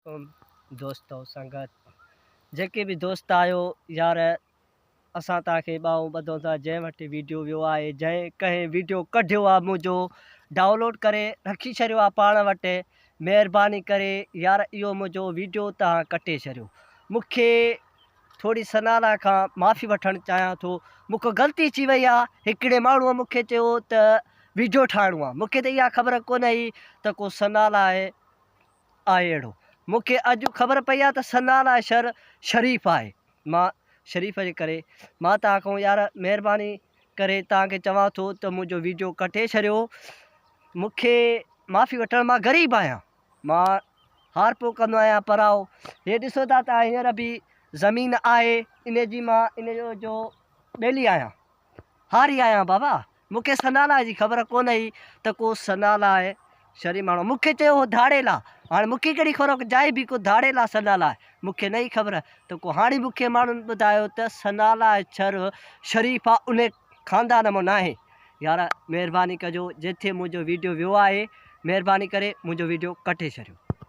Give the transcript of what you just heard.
عليڪم دوستو سنگت جيڪي به دوست آهيو يار اسان توهان کي ٻانهون ٻڌون ٿا جنهن وٽ ويڊيو ويو آهي جنهن ڪنهن ويڊيو ڪڍيو آهي منهنجو ڊائونلوڊ ڪري رکي ڇڏيو آهي پاڻ وٽ مهرباني ڪري يار اهو منهنجو ويڊيو توهان ڪٽي ڇڏيو مونکي ٿوري سنالا کان معافي وٺڻ چاهيان ٿو مونکان غلطي ٿي وئي آهي هڪڙي ماڻهوء مونکي چيو ته ويڊيو ٺاهڻو آهي مونکي ته اها خبر ڪونه هئي ته ڪو سنالا آهي آهي اهڙو. مون کي اڄ خبر پئي آهي ته سنالا شھر شريف آهي. مان شريف جي ڪري مان توهان کان يار مهرباني ڪري توهان کي چوان ٿو ته منهنجو ويڊيو ڪٽي ڇڏيو. مون کي معافي وٺڻ مان غريب آهيان. مان هارپو ڪندو آهيان پرائو هي ڏسو ٿا ته هينئر به زمين آهي ان جي مان ان جو ٻيلي آهيان. هاري آهيان بابا. مون کي سنالا جي خبر ڪونه هئي ته ڪو سنالا آهي شري ماڻهو مون کي چيو هو ڌاڙيل آ هاڻي مون کي ڪهڙي خبر جائي به ڪو ڌاڙيل آ سنالا آهي مون کي نه ئي خبر ته ڪو هاڻي مون کي ماڻهن ٻڌايو ته سنالا شھر شريف آ ان خاندان مان ناهي يار مهرباني ڪجو جتي منهنجو ويڊيو ويو آهي مهرباني ڪري منهنجو ويڊيو ڪٽي ڇڏيو.